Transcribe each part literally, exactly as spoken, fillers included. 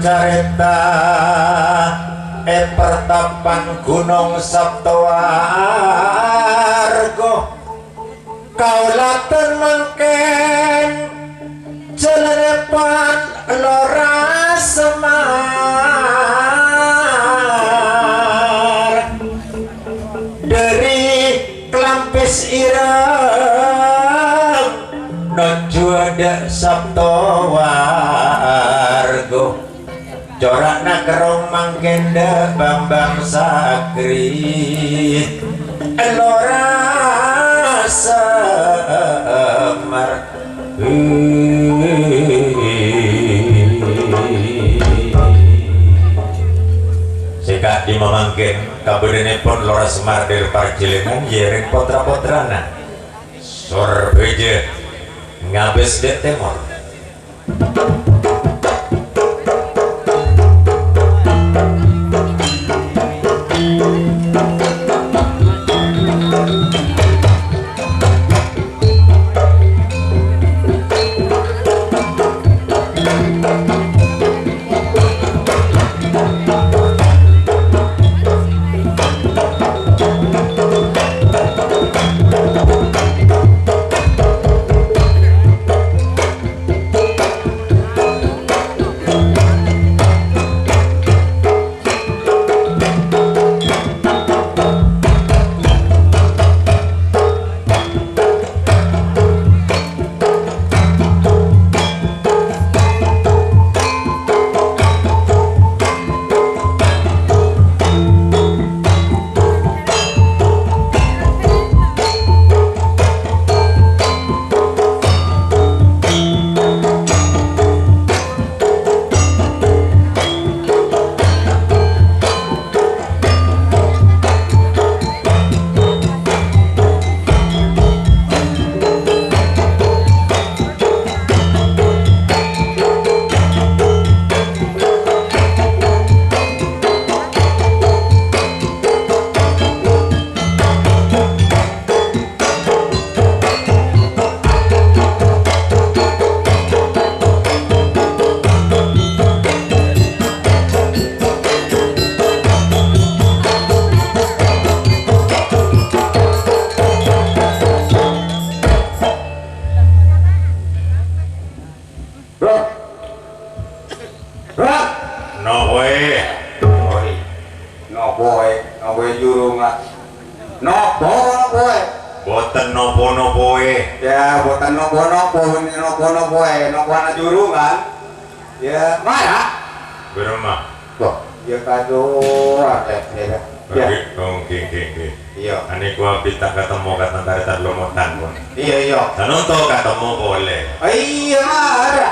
Carèta è pertapan Gunung Saptowarga, kaulâ ten mangkèn jhâlânnèpon Lora Semar. Dhâri Klampis Ireng nojjhu dâ' Saptowarga. Cora'na kerrong mangkèn dâ' Bambang Sakri, Lora Semar. Sè ka'dimma mangkèn kabâdâ'ânnèpon Lora Semar dhâri Parjhilângan, yâ rèng potra-potrana Sorbhâjâ ngabâs dâ' tèmor. Bro. Bro. Nopo è? Oi. Nopo è? Nopo è jurungan? Nopo, nopo è? Boten nopo-nopo è. Ya, boten nopo-nopo, nopo-nopo è. Nopo ana' jurungan? Ya, mara? Bârâmma? Wah, ya kado, ada, ya. Ya. Ngghi, oh, ngghi, ngghi, ngghi. Iya. Ane ku abit ta' katemmo ka tantara ta' lomotan, pon. Iya, iya. Sanonto katemmo pole. Iya, mara.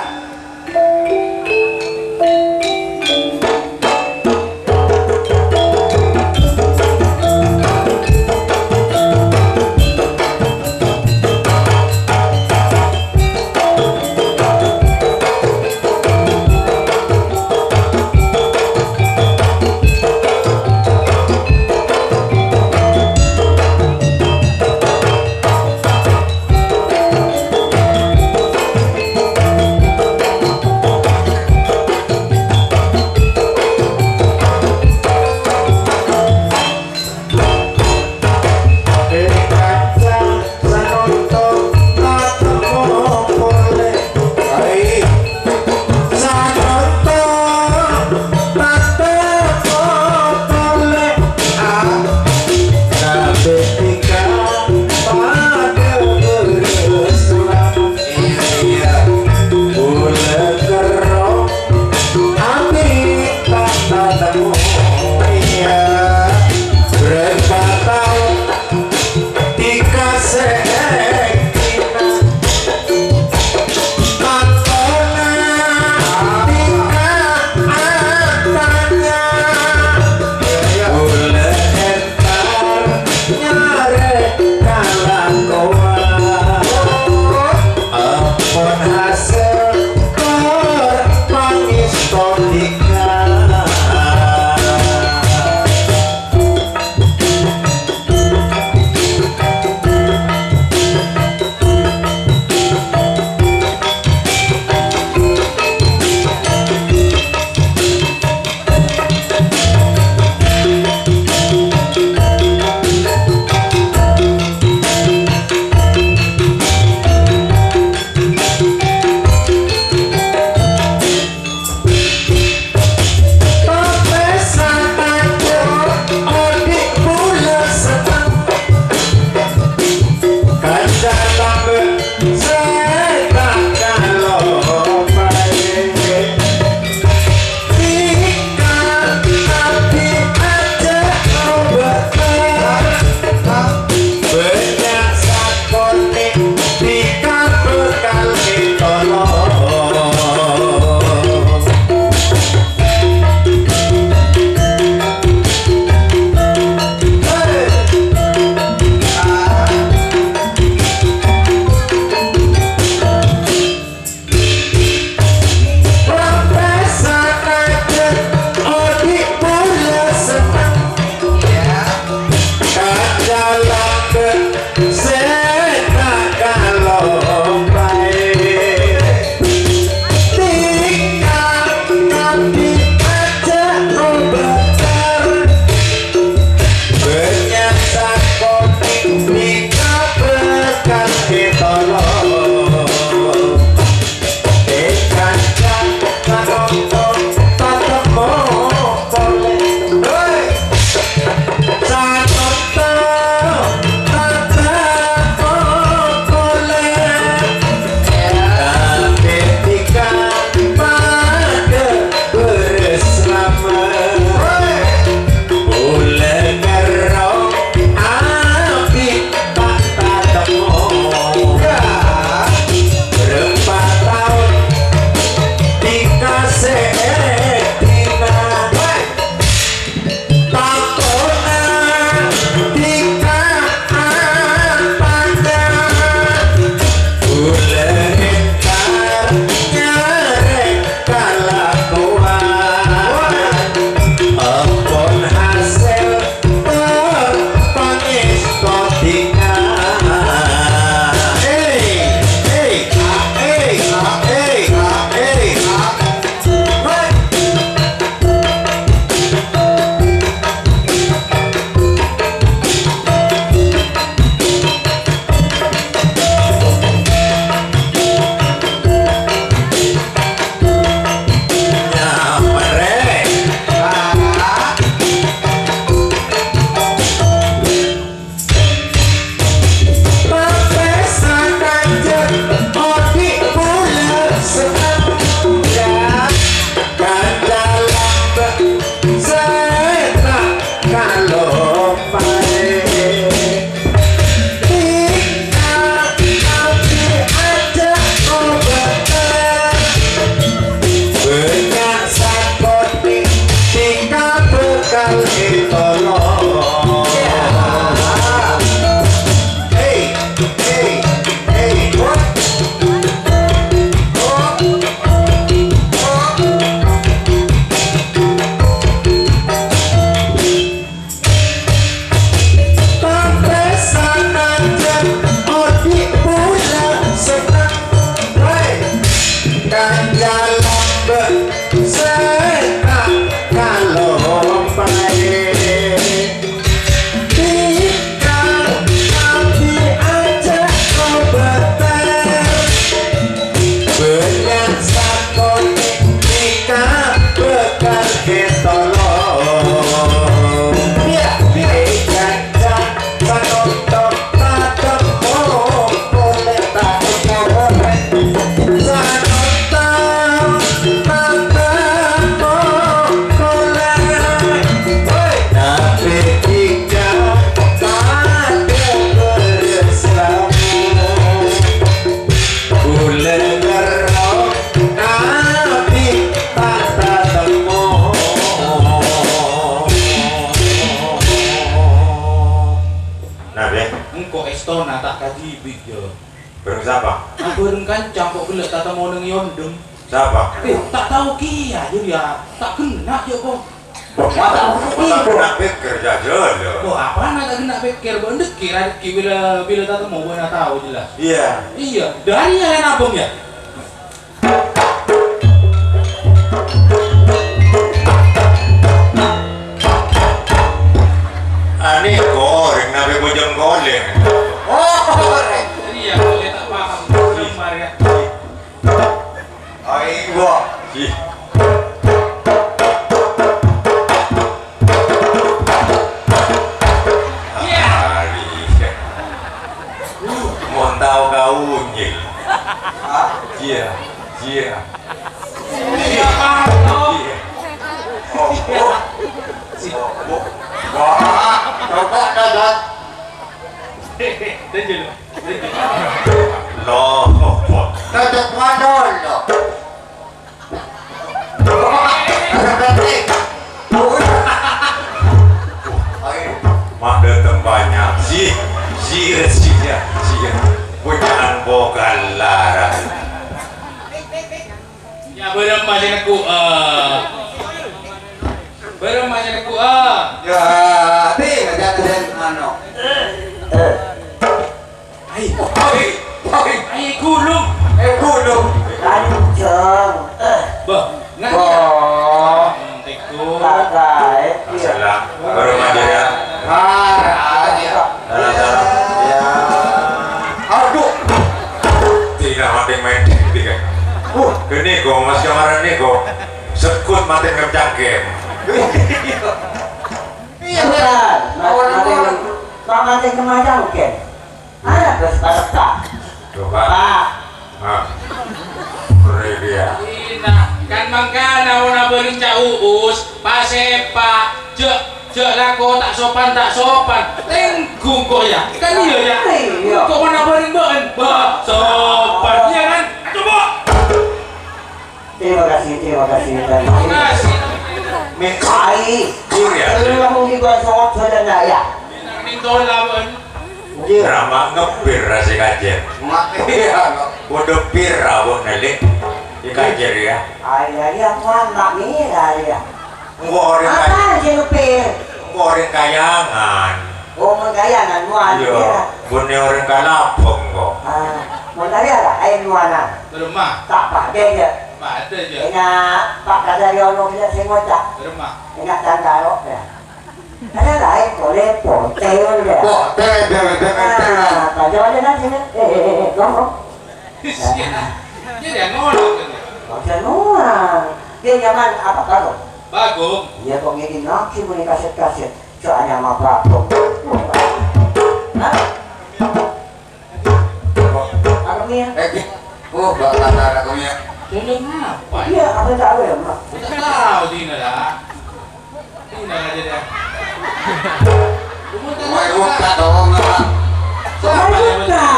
Engko' èstona ta' kadhibi', Jâ. Bhâreng sapa? Abhâreng kanca engko' ghellâ' tatemmo neng è ondhem. Sapa? Eh, ta' tao kèya, Jâ, yâ. Ta' ghenna', Jâ, ko. Mata, mata ghenna' pèkkèr, Jâ, Jâ, Jâ. Oh, apana ta' ghenna' pèkkèr? Bâ' dhâggi', ra dhâggi' bilâ, bilâ tatemmo, bâ'na tao jelas. Iyâ. Iyâ, dhâri yâ, abâng, yâ. Anèko orèng napè bhâjâng kolè. Oh, orèng. Iyâ, kolè ta' paham. Orèng marè. Aiwa. Ih. Iyâ. Ari. Mon tao kaonyil. Hah? Iyâ, iyâ. Iyâ, Pak. Iyâ. Oh, oh. Oh, oh. Wah, coba, Dad. Dajjal, Dajjal. Loh. Tetep wadon, loh. Mak dâteng bânnya'. Sih, sih, sih, sih. Bocah bokal lara. Ya, bârâmma sè neggu', eh. Bârâmma sè neggu', eh. Ya, ti, jangan, jangan, anu. Eh. Ai, ai, ai, ai, gulung. Eh, gulung. Lanjeng. Bah, ngajak. Bah. Tèko. Kakak, eh. Salam. Baru mandi ya. Parah, ya. Salam, salam. Ya. Aduh. Tidak mati main tiga. Uh, ini kok, Mas, kemarin nih kok. Sekut mati ngecangkem. Iya, benar. Mas, mati, Mas, mati ngecangkem. Arapa, Pak? Coba. Pak. Ah. Beri dia. Ina, kan mangkana mon abâreng Ca' Uus, pasèpa', jhâ', jhâ' lako ta' sopan, ta' sopan. Tèngghung kok, ya? Kan iyâ, ya? Iyâ. Kok mon abâreng bâ'en, bâ, sopan, iyâ kan? Coba. Terima kasih, terima kasih, terima kasih. Terima kasih. Meka'i. Iya. Terima kasih, Pak Songok, saudara, ya. Minang ning tola, Bun. Iya. Drama ngebir rasa kajen. Ma-, iya, no. Bodoh pira, Bu, nelik? Di kajen, ya. Iya, iya, Tuan, Mak Mira, iya. Engko' orèng kay-, apa aja ngebir? Engko' orèng kayangan. Oh, mon kayangan, Tuan, iya. Iya. Bunne orèng kalabong, kok. Ah, mon kaya lah, ayo, Tuan, ah. Belum, Mak. Tak pakai aja. Mak, ada aja. Enak, Pak Kasaryono bisa sing ngocak. Belum, Mak. Enak dan karo, ya. Ada lain, boleh, potel, ya. Potel, jangan, jangan, jangan. Nah, baca aja kan sini. Eh, eh, eh, eh, ngomong. Iya. Jadi yang ngono kan. Baca nuan. Dia nyaman apa, Bagong? Bagong. Iya, kok ngedin lagi punya kaset-kaset. Soalnya sama Bagong. Hah? Aromi ya? Eh, Ki. Oh, Mbak Lana Aromi ya. Dulu ngapa? Iya, apa tahu ya, Mak? Kita tahu, Dina, dah. Dina aja dah. Woi, buka dong, Mak. Siapa yang buka?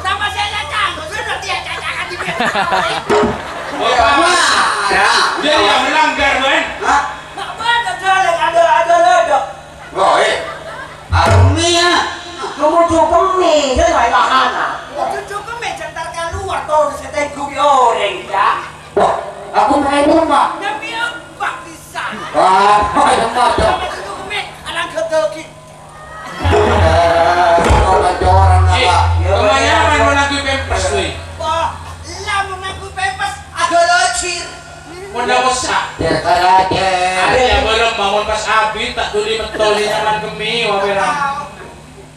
Sama saya cacang, sudah dia cacangan di biasa. Bapak, Mak. Ya. Dia yang melanggar, Wen. Hah? Mak, mana jalan ada, ada ledok. Woi, Armi ya. Kamu cukemi, saya nggak tahan, ah. Ojo cukemi, jantar keluar, tuh, saya tengguh orang, ya. Wah, aku mau ngomong, Pak. Nyambi apa bisa? Wah, yang macam. Sama cukemi, anak gedegi. Eh, orang, orang, eh, apa? Kemayaman menanggui pempes, weh. Wah, lah menanggui pempes, ada locir. Mon dâpa' sa'. Biasa aja. Arè ya, bârâmma mon pas abit, ta' dhuli mettol, nyaman kemmi, wah, pèra'.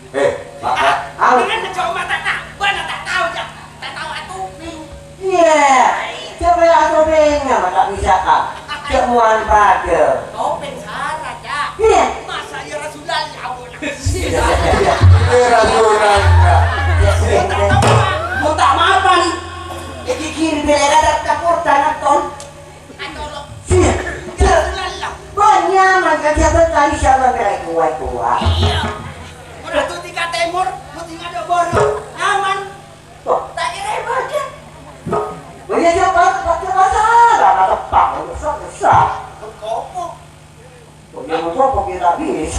Eh, Pak, Pak. Dengan ngejauh mata tak, bana tak tahu, ya. Tak tahu atuh. Iya. Coba atuh pèng, nama tak bisa, Pak? Cek muan pada. Topeng syarat, ya. Iya. Masa ya Rasulullah, ya Allah. Iya, Rasulullah. Iya, iya. Mau tak mapan. Iki kiri bela ada dapur tanah ton. Siap. Banyak, mangga jabat kali siapa mereka kuat-kuat. Iya. Udah tuh tingkat timur, mau tinggal ada borok. Nyaman. Tuh. Tak kira hebat, ya? Banyak jabat, pakai masalah, kata Pak, besar, besar. Kopo. Kok dia mau kopo kita bisa?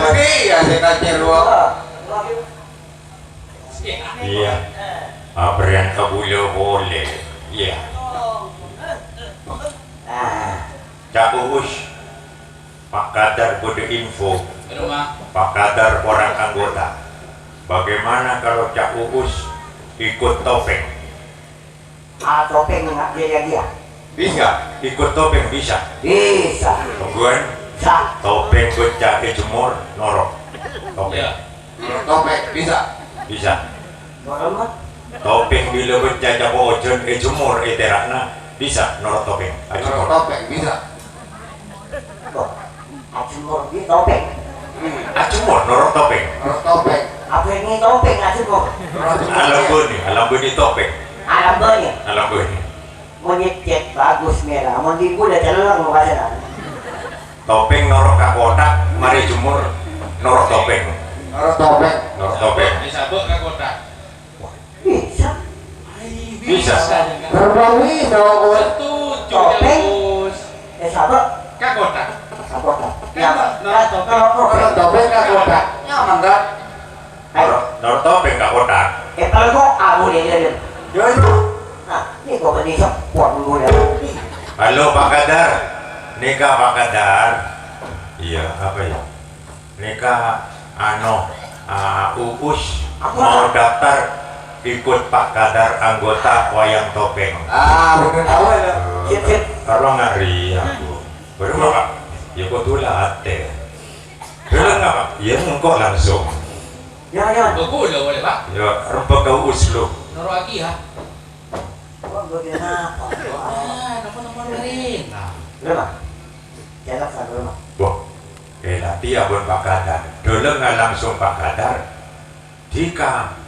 Budi ya sè kacè rowa. Iyâ. Abherriyân ka bulâ polè. Iyâ. Ah. Ca' Uus, Pak Kadar bâdâ info. Pak Kadar korang anggota. Bagaimana kalau Ca' Uus ikut Topeng? Ah, Topeng nggak dia dia. Bisa, ikut Topeng bisa. Bisa. Tungguan. Bisa. Topeng bâca èjemmor, noro'. Topeng. Iya. Topeng bisa. Bisa. Noro' mah. Topeng bilâ bâca capo ojhân èjemmor è tèra'na, bisa noro' Topeng. Noro' Topeng bisa. Wah, ajemmor bi' Topeng. Ajemmor noro' Topeng. Noro' Topeng. Apa ini Topeng ajemmor? Alambâni, alambâni Topeng. Alambâni. Alambâni. Monyet cet bagus merah, mon di bulâ celleng bahasa. Topeng noro' ka kotak, marè jemmor. Noro' topeng. Noro' topeng. Noro' topeng. Disabâ' ka kottha. Bisa. Ai, Bisa. Bisa, ya, kan? Berbau bisa, Gus. Setuju, Topeng. Ya, Gus. Eh, sabâ'. Ka kottha. Ka kottha. Kan noro' topeng. Noro' topeng ka kottha. Nyaman, kan? Hai. Noro', noro' topeng ka kottha. Eh, pelengko abu dia, dia, dia. Yo, yo. Nah, ini gua beli sepon dulu ya. Halo, Pak Kadar. Nèka, Pak Kadar. Iya, apa ya? Nèka, anu, ah, Uus Apa? mau daftar ikut Pak Kadar anggota Wayang Topeng. Ah, bener tahu ya. Sip, sip. Tolong ngari aku. Baru, Pak. Ya, kok tuh latih. Belum nggak, Pak? Ya, engkau langsung. Ya, ya. Kok boleh, boleh, Pak? Ya, rembak ke Uus lu. Noro' lagi ya. Wah, gua kenapa? Ah, nama-nama mereka. Berapa? Jalan satu, Pak. Wah, eh, nanti abon Pak Kadar. Dulu nggak langsung Pak Kadar. Jika,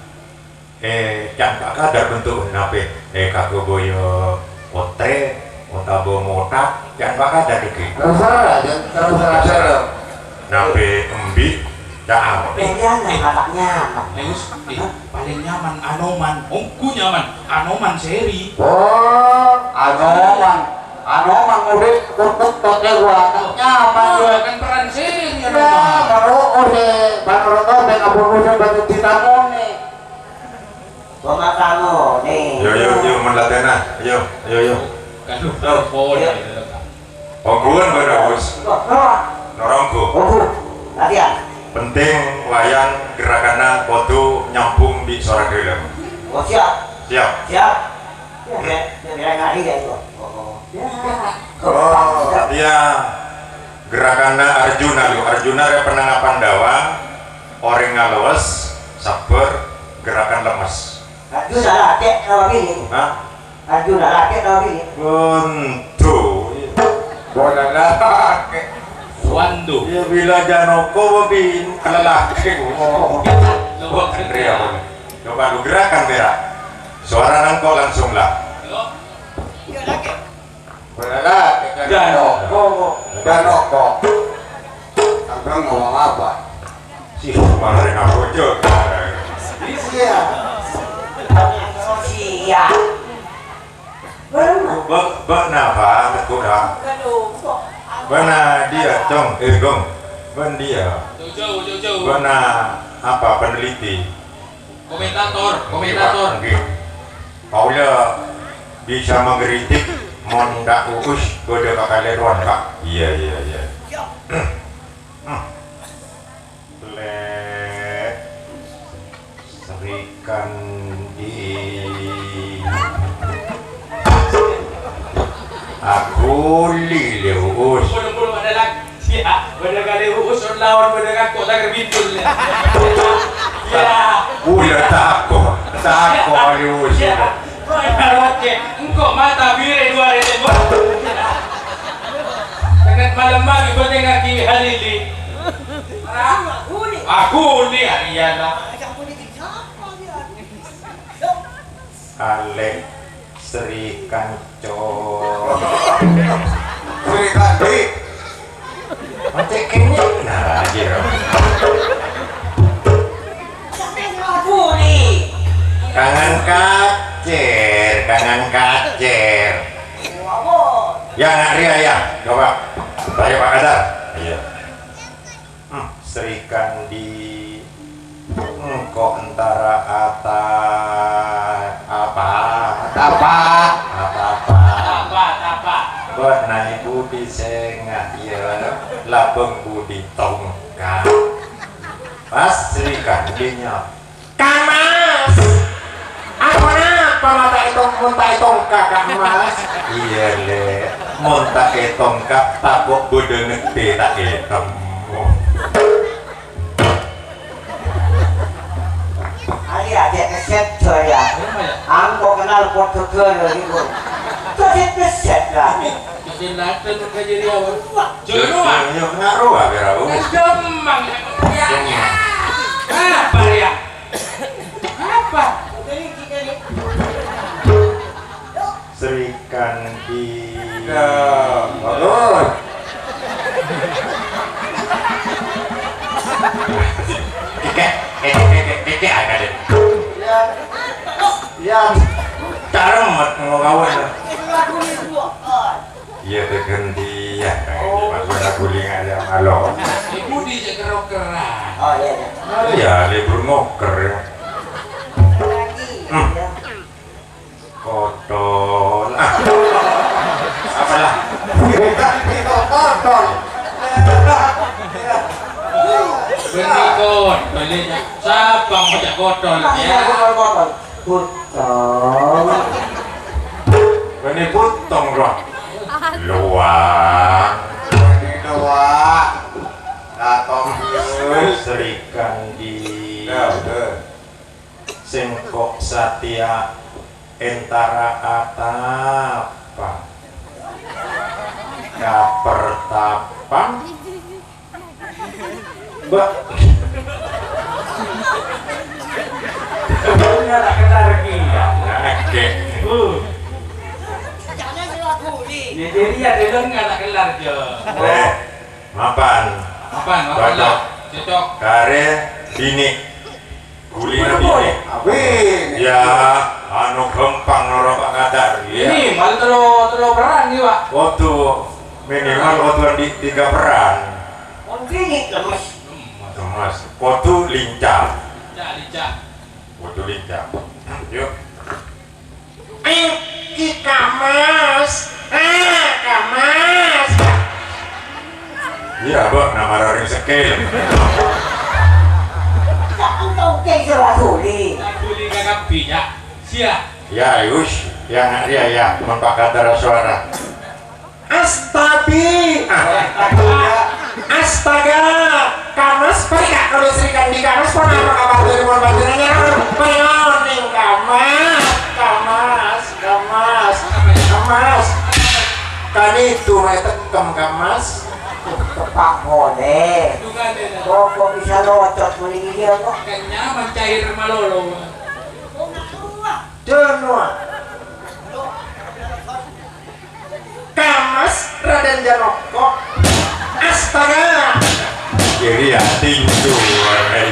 eh, can Pak Kadar bentuk nape? Eh, kaku boyo otre, otabâ motak, can Pak Kadar iki. Terserah, terserah. Terserah. Nape embi', ca'am. Eh, iya, nggak nyaman. Eh, Gus, eh, paling nyaman Anoman. Onggu nyaman. Anoman seri. Oh, Anoman. Anoman murid kurkuk toke gua. Nyaman. Oh, kan peran seri, Anoman. Baru ose, baru roto, ben abur musim batu citamone. Gua makan, nih. Yo, yo, yo, mon latena. Yo, yo, yo. Kan lu Yo. Ongguan, Pak Agus. Noro' onggu. Onggu. Latihan. Penting wayang gerakanna kodhu nyambung bi' sora dâlem. Oh, siap. Siap. Siap. Ya, ya, ya, ya, ngari ya, itu. Oh, oh. Ya. Oh, iya. Gerakanna Arjuna, lu. Arjuna rè pennang Pandawa, orèng ngalowes, sabbhâr, gerakan lemmes. Arjuna lakè' napa binè'? Hah? Arjuna lakè' napa binè'? Wonto. Bola lakè'. Wonto. Ya, bila Janoko bin lelaki. Oh. Coba Andrea, coba lu gerakan berak. Suara nangko langsung lah. Bola lakè'. Janoko. Janoko. Abang ngomong apa? Si kemarin aku juga. Iya. Iya. Bâ', bâ' napa, Teguh, Dang? Bâ'na dia, Cong, eh, Gong. Bâ'na dia. Jauh-jauh, jauh-jauh. Bâ'na apa, peneliti? Komentator, komentator. Nggih. Kaula bisa mengkritik, mon Kak Uus bâdâ kakalèrowan, Pak. Iya, iya, iya. Hmm. Lè', Srikandi. Aku li, Lè' Uus. Polo-polo ada lagi. Ya, bâdâ kalè Uus lawan bâdâ kakko' taker bidul. Ya. Udah tako', tako' Lè' Uus. Ya. Oke, engko' mata bire dua rete. Tengah malam mari bâdâ ngaki halili. Aku ni. Aku ni, Ariana. Alek Sri Kanco. Sri Kandi. Macet kene. Nah, anjir. Kangen kacer, kangen kacer. Ya, nak Ria, ya. Coba. Ayo, Pak Kadar. Iya. Hmm, Sri Kandi engko' entara ata-, apa? Atapa. Atapa. Atapa, atapa. Bâ'na budi sènga', ya, labâng budi tongka'. Pas Sri Kandi nyap. Kang Mas, aku napa mata etong, mon ta' etongka', Kang Mas? Iya, Lè'. Mon ta' etongka', tako' bâdâ ngeddhè ta' ètemmo. Ari aja' keset, Joy, ya. Angko kenal pot geger, ya, gitu. Keset-keset, lah. Jadi, nanti, jadi apa? Joy, Joy, Joy, kena roh, ah, biar aku. Gampang, ya. Gampang. Apa, ya? Apa? Sri Kandi. Ya, bagus. Ya, libur ngoker, ya. Hmm. Kotor. Ah. Apalah? Kotor. Bânnè kotor, ya. Sapa maca kotor, ya? Kotor. Bânnè butong, roh. Luwang. Bânnè luwang. Katong. Srikandi. Ya, betul. Sèngko' satèya entara atapa ka pertapan. Mbak. Enggak tak kenal lagi. Oke. Uh. Ya, jadi ya, dia enggak tak kenal, Jo. Eh, mapan. Mapan, mapan. Cocok. Cocok. Karè binè'. Ghulina binè'. Abin. Ya, anu ghâmpang noro' Pak Kadar, ya. Minimal tello, tello peran, ya, Pak. Waduh, minimal waduh andi' tiga peran. Mon binè' lemes. Lemes. Waduh lincah. Lincah, lincah. Waduh lincah. Yuk. Ayo, ki Kamas. Ah, Kamas. Iya, Mbok, nama raring sekil. Satu tongkeng sewasuli. Satu lima kabeh, ya. Siap. Ya, Yus. Ya, nak dia, ya. Mon Pak Kadar suara. Astabi. Ah, astaga. Kamas, pari ka kalau Sri Kandi Kamas, pon apa kabar dari pon panjenengan? Pon ning Kamas, Kamas, Kamas, Kamas. Kan itu, mai tekkem, Kamas. Tepak boleh. Pokok bisa locot mending dia kok. Kan nyaman cair malolo. Jangan, Wak. Kamas Raden Janoko. Astaga. Jadi ya, tinju, wae.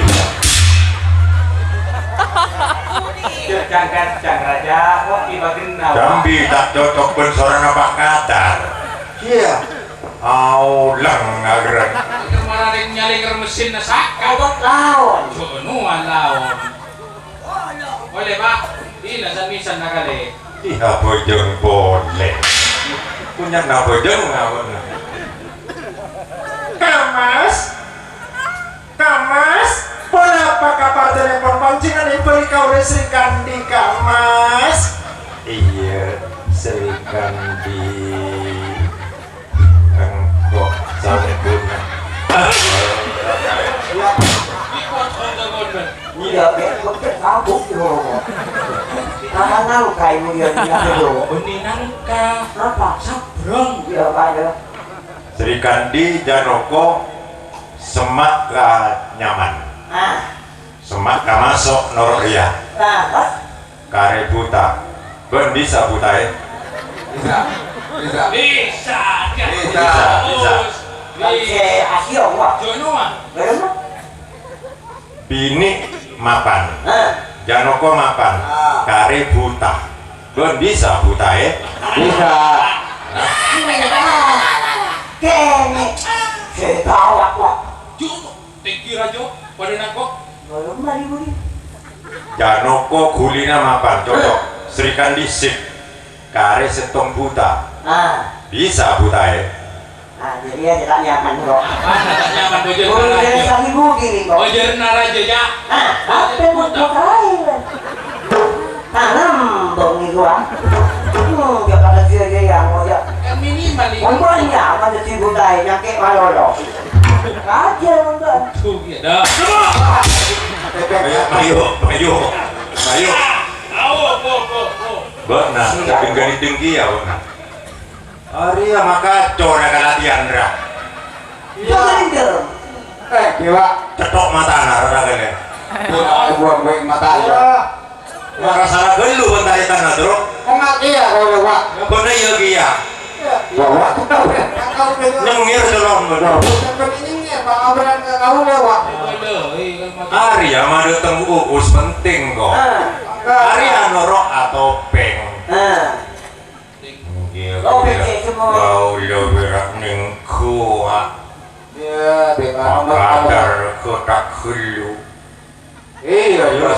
Cek cangkat, cang raja, kok tiba genah. Jambi tak cocok ben sorana Pak Kadar. Iya. Auleng ageran. Kemarin nyali mesin saka. Obat lawan. Jono lawan. Oleh, Pak. Ila san misan nakale. Iya, bojong boleh. Punya na bojong ngawon. Kamas, Kamas, ponapa kapartenepon panjenengan bali ka oleh Sri Kandi, Kamas? Iya, Sri Kandi. Engko' sampun. Iya, Bek, kok mabuk, yo. Tangan nangka, ibu, ya, iya, yo. Beni nangka. Apa? Sabrang. Iya, Pak, ya. Sri Kandi Janoko semak ka nyaman. Ah. Semak ka maso' noro' iya. Nah, terus? Karè buta. Bân bisa buta, è? Bisa. Bisa. Bisa, ya. Bisa. Bisa, bisa. Bisa. Kan se asio, wah. Jono, ah. Belum, ah. Binè' mapan. Hah? Janoko mapan. Ah. Karè buta. Bân bisa buta, è? Bisa. Kene. Se tao aku. Jono. Tèngghi, Rajo, padâ nangko'. Belum mari, Budi. Janoko ghulina mapan, cocok. Sri Kandi sip. Karè settong buta. Ah. Bisa buta, è? Ah, jadi ya, kita nyaman, kok. Apa, tak nyaman, bojor. Oh, jadi Rajo. Sami Budi, nih, kok. Bojor Narajo, ya. Ah, apa yang mau buta, buta, ya? Tanam dong itu, ah. Hmm, ya pada dia, dia yang mau, ya. Kan minimal ini. Wong banyak, apa jadi buta, nyakit malu, lo. Aja, Bang. Tuh, ya, dah. Ayo, ayo, ayo. Ayo. Awo, po, po, po. Mbak, nah, saking gani tinggi ya, Mbak, nah. Arèya makaco ra kalatihan, ra. Iya. Jangan, Jeng. Eh, Dewa. Cethok matana, ra kene. Dewa, gua gue matana. Iya. Mara salah ghâllu bân tarètanna, Tru. Kok mati ya, Dewa? Bân iya, Ki, ya. Iya. Wah, wah. Nyengir, Tru. Nyengir, Pak. Ngobrol ke kamu, Dewa. Arèya madâteng uus penting, kok. Ah. Arèya noro' atopeng. Ah. Nggih, oh, kula becek semua. Kaula wira ning gua. Iya, Dewa. Makadar kotak ghâllu.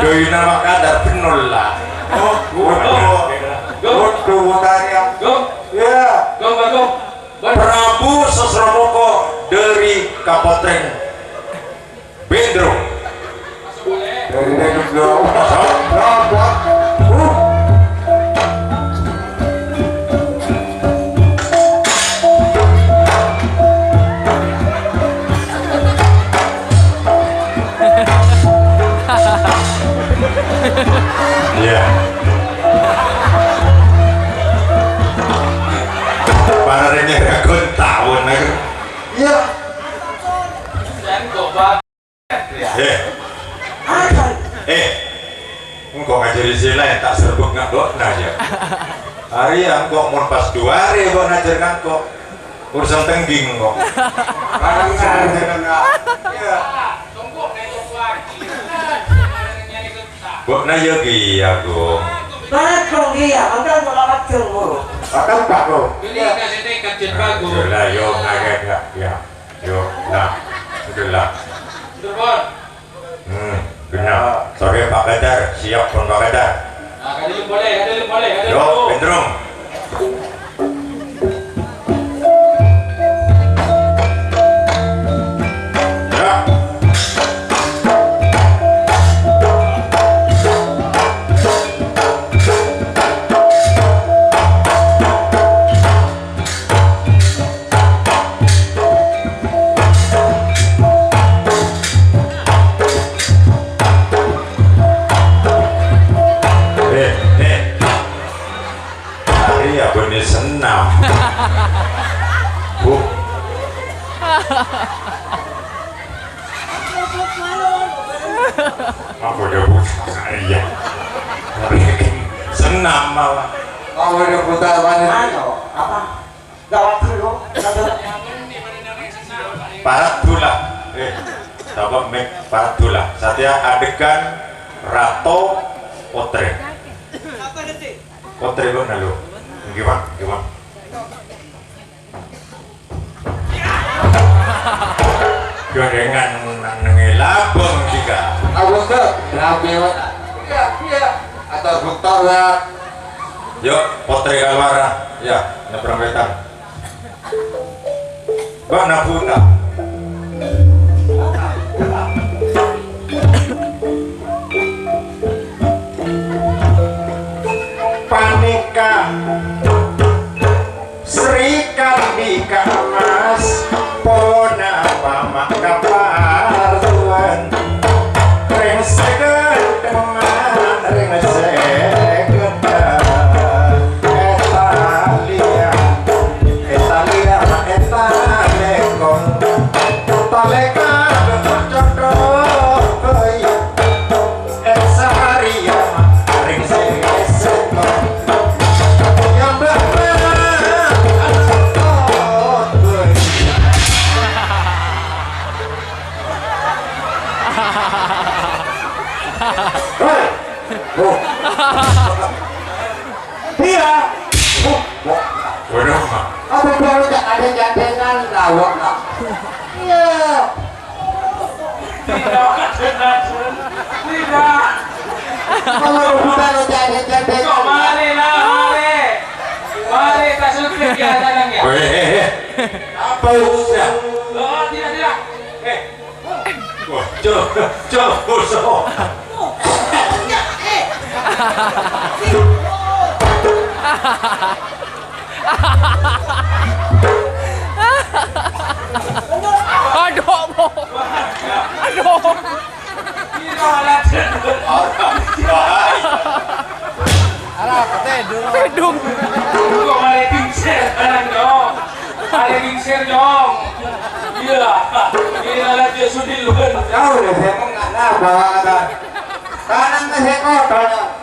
Doi nama kadar bener lah. Oh, waduh. Waduh, tarian. Gong. Ya. Gong, Bagong. Prabu Sasramoko dari Kabupaten Bendrong. Dari Bendrong. Selamat. Uh. Iya. Para renya ragon tawon aku. Iya. Eh. Eh. Engko' ngajhâri sè laèn ta' serbuk nga' bâ'na, yâ. Arèya engko' mon pas duwâ arè bâ'na ajhâr ka engko'. Urusan tengging engko'. Iya. Bâ'na yâ kèya, Gung. Bâ'na Gung kèya, mangkana kok la majâng, Bu. Akan, Pak, Gung. Ini kasih tekad, Jen Bagus. Ayo lah, yo, ngagak, ya. Yo, nah, itulah. Betul, Bos. Hmm, benar. Sorry, Pak Kadar. Siap, pon, Pak Kadar. Nah, kali ini boleh, kali ini boleh, kali ini Yo, boleh. Bendrong. Apa dia buta? Iya. Senam malah. Apa dia buta? Apa? Gawat dulu. Parat dula. Eh, coba mic parat dula. Satya adegan Rato Potre. Potre, Bang, halo. Gimana? Gimana? Gorengan nang nengela bang juga. Agus tuh, rapi, Pak. Iya, iya. Atau bukto, Pak. Yuk, Potre keluar, ah. Ya, nyebrang wetan. Bana buta. Paneka Sri Kandi Kamas, ponapa makaparlowan? Ring seket teman, ring seket. Etalia, Etalia, Etalekong. Taleka, cocok, Esa Maria, ring seket. Ya, Mbak, Mbak. Hei. Oh. Iya. Oh. Waduh. Apa baru tak ada jantengan lawak, Kak? Iya. Tidak, tidak, tidak. Kalau bukan ada jantengan. Kok mari lah, mari. Mari, tak suntik ya, tenang ya. Weh, eh, eh. Apa urusannya? Oh, tidak, tidak. Eh, Wah, cok, cok, bosok. Aduh, Bu. Aduh. Alah, tedung. Tedung. Kok malah kincir, tenang, dong. Arè lèngsèr, Nyong. Iyâ. Iyâ, la jhâ' sudhi luwân. Jhâu, lè, sèngko' nggak nabâ, kan. Tanang ka sèngko', tanang.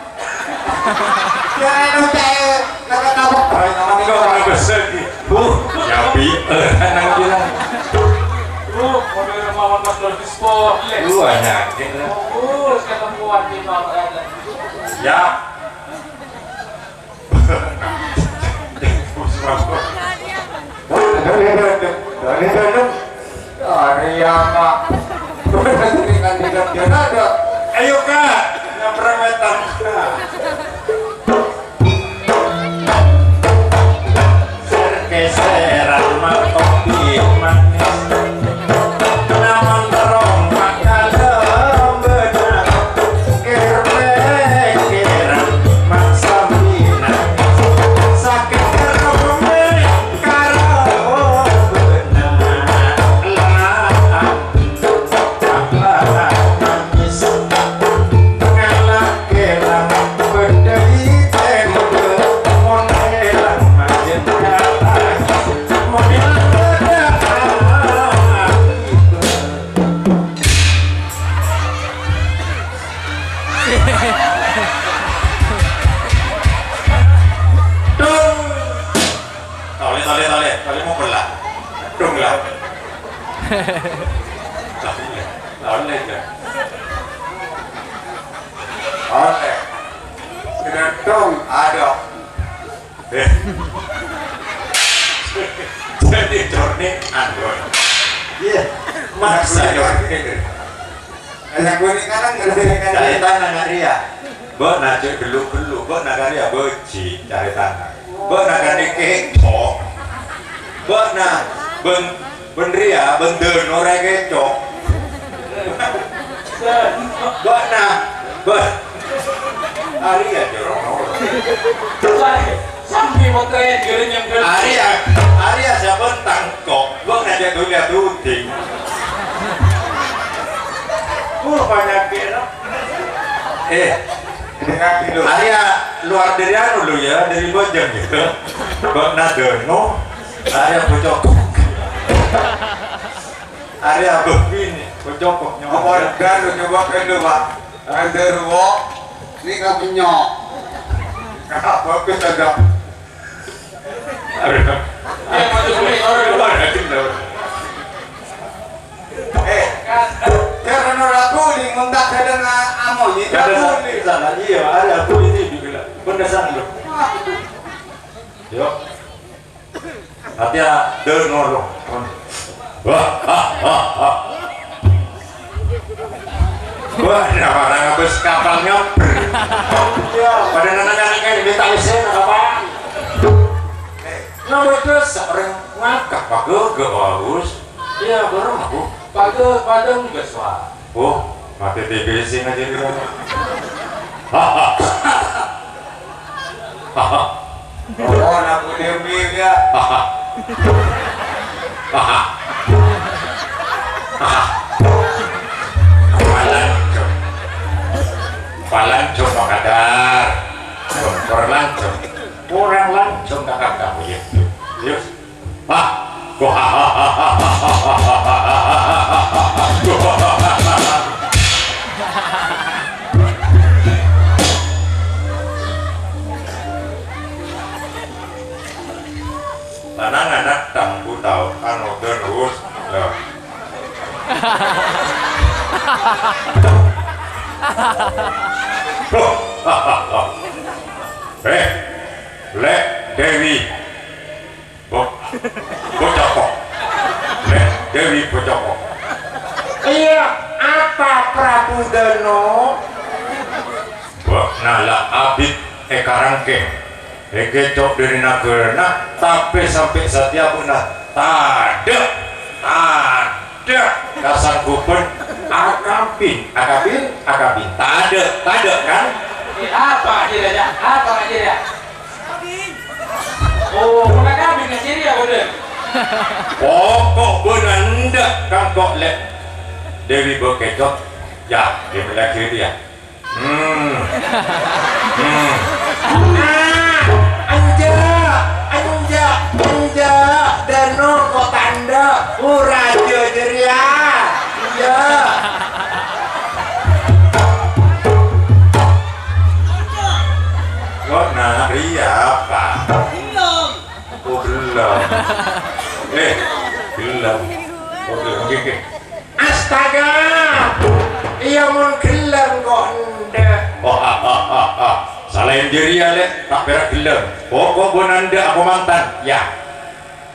Jangan lupa, ya. Kata-kata. Ayo, nama ini kok orang besar, gitu. Bu, ya, Bi. Eh, tenang, bilang. Bu, model mawon Mas Dolphy Sport, lè. Lu hanya, gitu. Oh, sekarang kuat di bawah, ya. Ya. Ayo, Kak, nyampra wetan, Kak. Ser-keseran mangkopi manis. Namong terong makalem benar. Ker-mekeran maksa binang. Sakit kerome karo benar. Lah, lah, nangis. Ngalah kelang bedhai tembe. Mon elang majen kalangis. Mon elang bedhai. Dung. Tolè, tolè, tolè. Tolè mau pela. Dung lah. Tolè, tolè, tolè. Tolè. Kena dung, aduh. Eh. Jadi cornekan, Bro. Iya. Maksa cornekan. Anak gue ini kan ngerti kan. Cari tanah nggak dia? Mbok na cek gelu-gelu, mbok na karya beji cari tanah. Mbok na kani keco. Mbok na ben Bân rèya, bân dâno rè kèco. Bâ'na, bân. Arèya jârèya. Sambi motret gârènyang gârènyang. Arèya, arèya sabân tangko'. Bâ'na jâ' dulya duding. Uh, panyakè'na. Eh. Arèya luar dâri anu, lo, ya, dâri Bojong, ya. Bâ'na dâno. Arèya bocok. Arèya bâbinè, kocokok nyawa. Apa ghân lu nyoba kendo, Pak? Kendo ruwok, ini kau penyok. Apa bisa dong? Arèya. Eh, karena rabu di ngontak kadang amo ni, rabu ni. Salah, iya, ada aku ini juga. Bener, San, lo. Yo. Ati-ati, dâ' nolong. Wah, ha, ha, ha. Wah, napa orang ngabâs kapal nyoper? Iya, padâ nana-nana kayak minta isin apa? Nama itu seorang ngakak, Pak Gogo, Pak Gus. Iya, baru aku. Pak Gogo, Pak Gogo, Pak Gus, Pak. Oh, mati T V sih ngajar kita. Oh, anak muda ya. Palanco. Palanco makadar. Kurang lancong. Kurang lancong kakak kamu ya. Yus. Hah? Tanang anak tangku tau anu terus. Ya. Eh, Lè' Dewi. Bo-, bocoko. Nè, Dewi bocoko. Iyâ, apa Prabu Dano? Bâ'na la abit èkarangkèng, èkèco' dâri naghârâna, tapè sampè' satèya bâ'na tadâ', tadâ' kasanggupan akabin, akabin, akabin. Tadâ', tadâ', kan? Apa jârèya, Cak? Apa jârèya? Oh, pernah kawin ka Syria, bener? Pokok bâ'na endâ' kangko' lè' Dewi bâ kèco'. Ya, dia lagi dia. Hmm. Hmm. Ah, enjâ', enjâ', enjâ', Dano kok tandhâ, ora jârèya. Enjâ'. Kok nari apa? Belum. Oh, belum. Eh, belum. Oke, oke, oke. Astaga! Iyâ, mon ghellâ' engko' endâ'. Salaèn jârèya, Lè', ta' pèra' ghellâ'. Pokok bâ'na endâ' apa mantan, ya.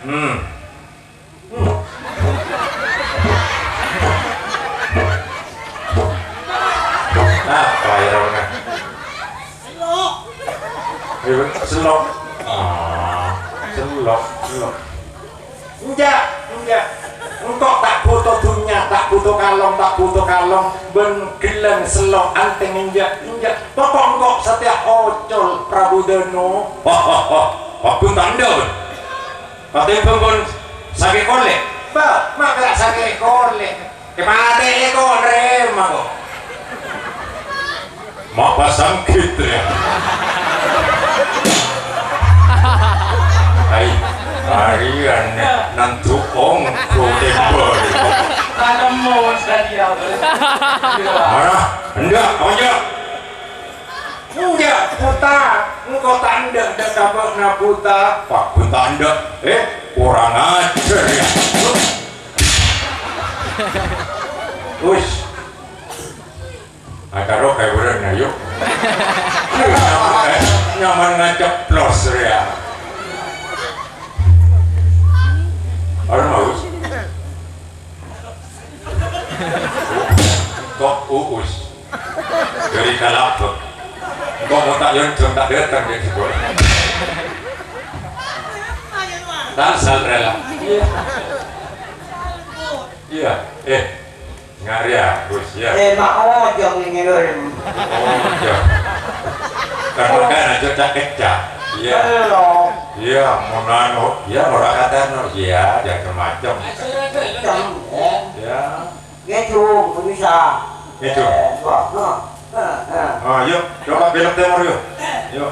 Hmm. Hmm. Apa ya, Rona? Selok. Iya, selok. Ah, selok, selok. Enjâ', enjâ'. Engko' ta' buto dhunnya, ta' buto kalong, ta' buto kalong, bân ghellâ' sello' antèng enjâ', enjâ'. Pokok engko' satèya ocol Prabu Dano. Wah, wah, wah. Wah, pun tandhâ, bân. Katèmbhâng pon sakè' kolè'. Bâ, ma' pèra' sakè' kolè'. Èpatè'è kok, rèma kok. Ma' pasangkit, ya. Hai, arèya nè, nantu ongko tembak. Mana? Enjâ', apa enjâ'? Enjâ', buta. Engko' ta' endâ' dâ' ka bâ'na buta. Wah, buta endâ'. Eh, kurang ajar, ya. Wis. Akaro kae urang, ayo. Nyaman, eh, nyaman ngaceplos, ya. Anu, Mas. Kok uus? Dâri Kalabek. Kok mau tak yonjong tak datang dia juga. Tansal rela. Iya. Iya. Eh. Ngarya, Gus, ya. Eh, ma' ojo ngengelem. Ojo. Kan makana aja cak-kecak. Iya. Belum. Iya, mon anu, iya, ora katano, iya, macem-macem. Macem, ya. Ya. Ngecu, bisa. Ngecu. Eh, wah, nah. Nah, nah. Oh, yuk, coba belok timur, yuk. Yuk.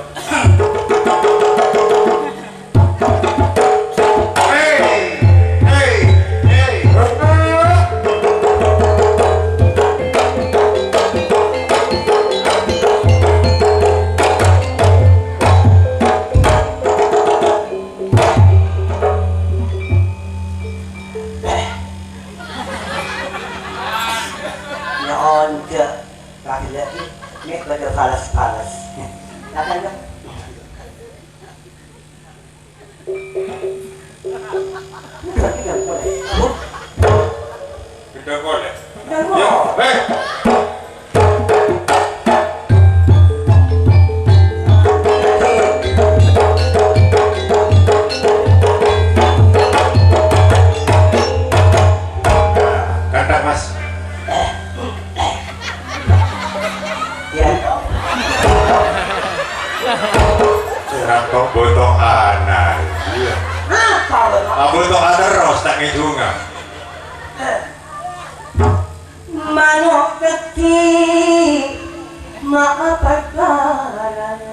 Hei, hei, hei. Ra kok boto'an ae. Iyâ. Apa, Bang? Ah, boto'an terros, ta' ngèdunga. Mano' kedhi', ma' parkarane.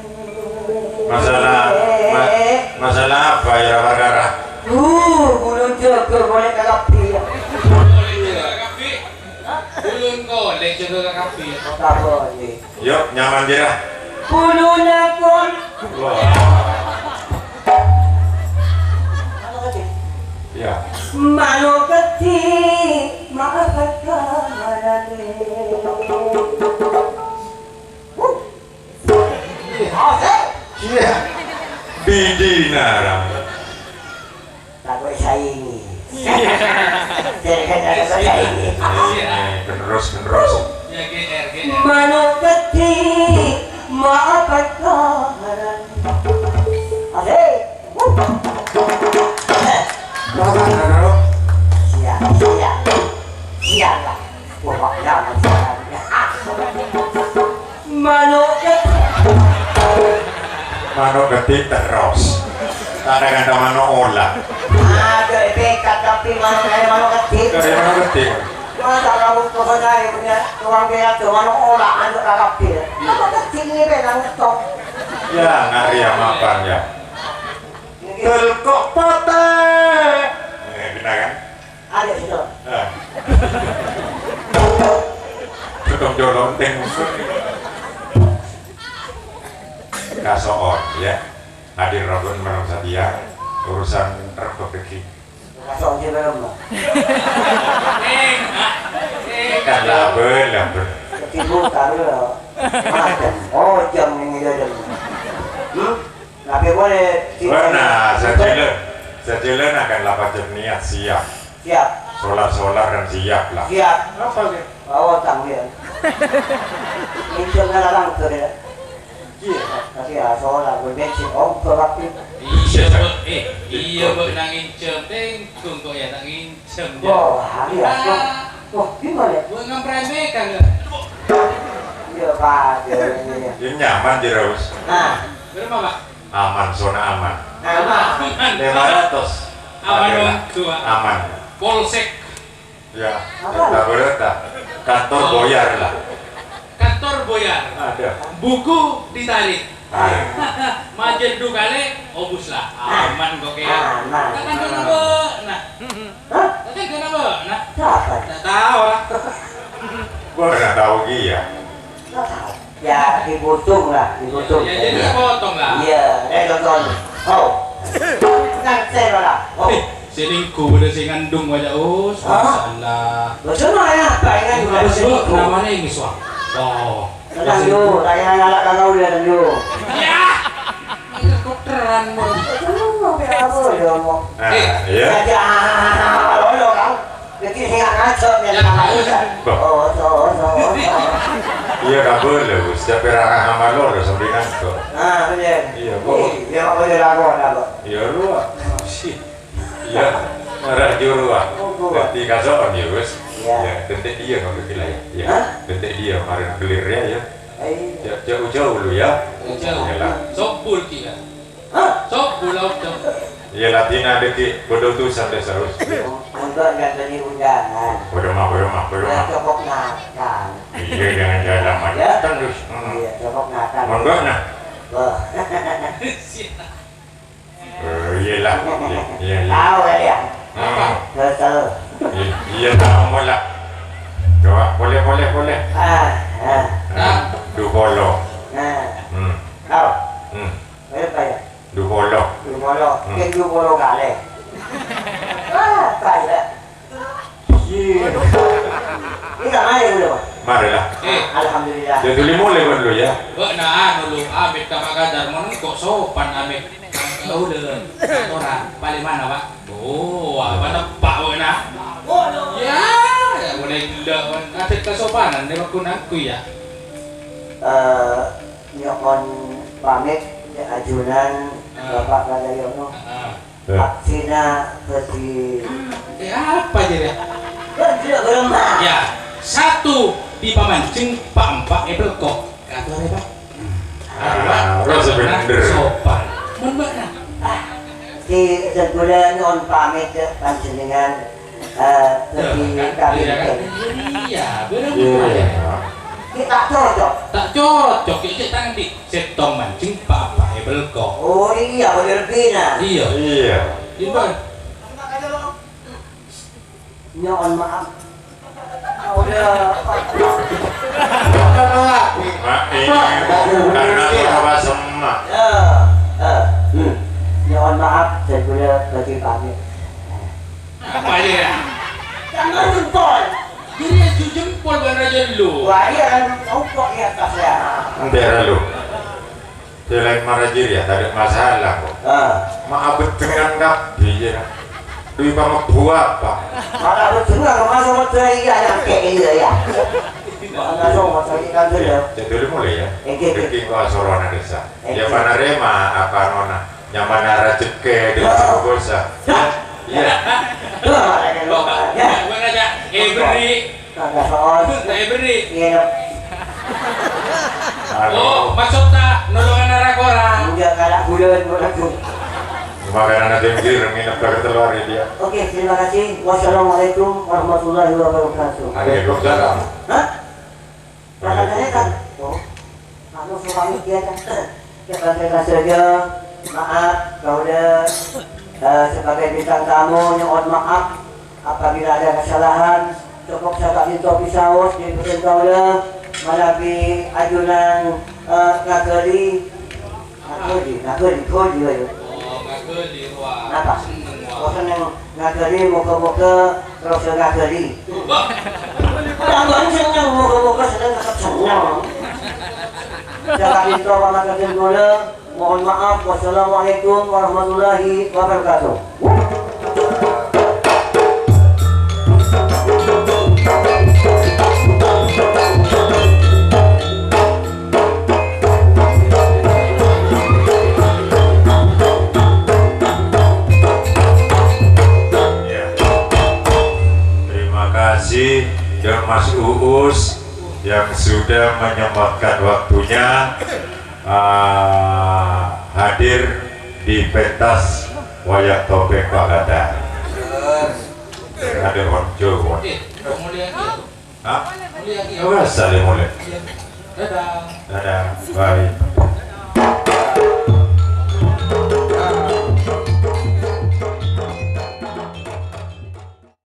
Masalah, ma-, masalah apa ya, parkara? Uh, bulun jâgâ polè ka kabbhi, ya. Bulun kole jâgâ ka kabbhi. Apa, ya? Yok, nyaman, Jira. Buluna pon. Wah. Iya. Mano' kedhi', ma' parkarane. Iya. Bidina, Ram. Tako' èsaèngè. Iya. Jârèya kan tako' èsaèngè. Iya, terus, terus. Mano' kedhi', ma' parkara. Asik. Siap, siap. Siap, Pak. Wah, Pak, ya, Pak. Mano' kedhi'. Mano' kedhi' terros. Kadang-kadang mano' ola. Ada dekat tapi mano' ada mano' kedhi'. Ada mano' kedhi'. Masa kamu kau sendiri punya tukang pidato mano' ola anu kakak dia. Apa kedhi' ini pengen ngetong? Ya, ngari ya mapan ya. Ini Belkok patè. Eh, benar kan? Ada situ. Eh. Tukang jolonten. Kaso'on, ya. Hadir rabbun marang satèya. Urusan rebbek dâggi'. Kaso'on sè belum, Bang. Kan label, label. Ketipu, taruh, ya. Macam. Oh, jam ini, jam. Hmm? Tapi boleh. Benar, sajâlân. Sajâlân akan lapat jam niat, siap. Siap. Solar-solar kan siap lah. Siap. Apa, Bang? Oh, tang, ya. Itu ngelarang tuh, ya. Iya, tapi ya, solar, gue bensin, oh, gue waktu. Iya, Bek. Eh, iya, Bek, nangèn cèntèng, kok ya, nangèn cèntèng. Wah, iya, wah. Wah, gimana? Gue ngampremeh, kan, ya? Iya, Pak, iya, iya, iya. Ini nyaman, Jero, Bos. Nah. Berapa, Pak? Aman, zona aman. Aman. Lima ratus. Aman, Bang. Aman. Polsek. Ya, apa? Kita boleh tak? Kantor boyar lah. Kantor boyar. Ada. Buku ditarik. Ah. Majâr du kalè, obus lah. Aman kok, ya. Aman. Tekan kena bâ'na. Hah? Tekan kena bâ'na. Siapa? Tak tahu lah. Gua nggak tahu dia. Nggak tahu. Ya, dipotong lah, dipotong. Ya, jadi dipotong lah. Iya, eh, tonton. Oh. Nang saya lah. Oh. Eh, selingkuh pada sing ngandung aja, oh, subhanallah. Betul lah ya, apa ini? Apa sih, Bu? Namanya ini, Suang. Wow. Tenang, yo, saya ngalak kagak udah, yo. Ya. Ini kedokteran, Bu. Betul, apa ya, apa ya, mau? Eh, iya. Ya, ya, lo, lo, kau. Jadi sing ngaco, ya, sama Ustaz. Bah. Oh, so, so, so. Iya, kabul ya, Gus. Siapa yang ngamal lo, lo sambil ngaco. Ah, bener. Iya, Bu. Iya, apa dia lakukan, apa? Iya, lu, ah. Sih. Iya, marah juru, ah. Oh, Bu. Berarti kasokan ya, Gus. Iya. Ya, bentek dia ngambil wilayah. Iya. Hah? Bentek dia, kemarin clear ya, ya. Iya. Ja-, jauh-jauh lu ya. Jauh. Iyalah. Sobul kita. Hah? Sok pulau dong. Iya, ladina dâggi' bâdâ utusan dâ' saus. Untuk ngantènè undangan. Bâdâ ma', bâdâ ma', bâdâ ma'. Nah, cokop ngakan. Iya, jangan-jangan lama. Ya. Terus. Hmm. Iya, cokop ngakan. Monggo, nah. Wah. Eh, iyalah. Iya, iya, iya. Tahu ya, ya? Hmm. Betul. Iya, iya, tahu lah. Coba, boleh, boleh, boleh. Ah, ah. Nah, dupolo. Nah. Hmm. Tahu? Hmm. Berapa ya? Dupolo. Dupolo. Hmm. Kan dupolo kalè. Wah, kaya. Iya. Ini nggak main dulu, Pak? Marilah. Eh. Alhamdulillah. Ya, dulu mulai kan dulu ya. Bâ'na anu lu, amit ka Pak Kadar, mon engko' sopan amit. Kaulâ, ora, palèng mana, Pak? Oh, apa tepa' bâ'na? Ya, ya, mulai gila, Pak. Ada kesopanan, nih, Pak, kunangku ya. Eh, Nyo'on pamit, ajunan, ah. Bapak Kadayono. Ah. Eh. Aksina bhâdhi. Eh, apa jadi? Kan tidak beremah. Ya, satu dipamanjeng, pa'-empa' èpelko'. Kator ya, Pak. Ah, terus bener. Sopan. Mon bâ'na? Ah, si, sèngghâ kaulâ nyo'on pamèt, Cak, panjhennengngan, eh, dhâddhi kawin. Iyâ, bârâng. Iyâ. Ghi' ta' cocok. Ta' cocok, ghi' cè' tang andi'. Sèttong manjheng pa'-apa' èpelko. Oh, iyâ, bâdâ lebbina. Iyâ. Iyâ. Ghi' bân. Nyo'on maaf. Udah. Maaf, karena salah semma. Ya, eh, hmm. Nyo'on maaf, sèngghâ kaulâ bâdhi pamèt. Apa ya? Jangan jempol. Jadi ya jempol bukan raja lu. Wah, iya kan, tahu kok ya, pas ya. Entara lu. Sè laèn mara jârèya tadâ' masalah, kok. Ah. Ma' abhâjhengan kabbhi, jâ. Dhu pangebbu apa? Ma' abhâjhengan, masa' modâ iyâ, nyangkè iyâ, yâ. Ma' langsung modâ iyâ, kan, ya. Jâ, dhuli molè, yâ. Èngghi, èngghi. Èngghi, kok asorona dessa. Èngghi. Yâ, panarèma apa nona? Nyamana rajhekkè, dhi-, oh, bhâsa. Yâ. Iyâ. Tuh, makanya lo, ya. Bukan aja, eh, beri. Kagak soal. Saya beri. Iya. Anu. Oh, maksud ta' nolongan anak orang. Enggak, kalah bulan, bulan. Makanan ada yang biru, nginep ke telur ya dia. Oke, terima kasih. Wassalamualaikum warahmatullahi wabarakatuh. Waalaikumsalam. Hah? Kakak saya kan? Oh. Anu, suami dia kan? Kita saja, maaf, kaulâ, eh, sebagai bintang tamu, nyo'on maaf apabila ada kesalahan. Cokop saka'dinto pisaos dhi bhâdhân kaulâ manabi ajunan, eh, ngaghâli, ngaghâli, ngaghâli, ghâli, ayo. Oh, ngaghâli, wah. Napa? Seneng, wah. Oh, seneng ngaghâli, moga-moga terros ngaghâli. Wah. Tambah seneng, moga-moga seneng tetep seneng. Saka'dinto pamaksodhân kaulâ. Mohon maaf. Wassalamualaikum warahmatullahi wabarakatuh. Ya. Terima kasih, Mas Uus, yang sudah menyempatkan waktunya, ah, hadir di pentas wayang topeng Pak Kadar. Ada Onjo, Onjo. Eh, kok mulai lagi ya? Hah? Mulai lagi ya? Enggak usah, dia mulai. Iya. Dadah. Dadah, bye.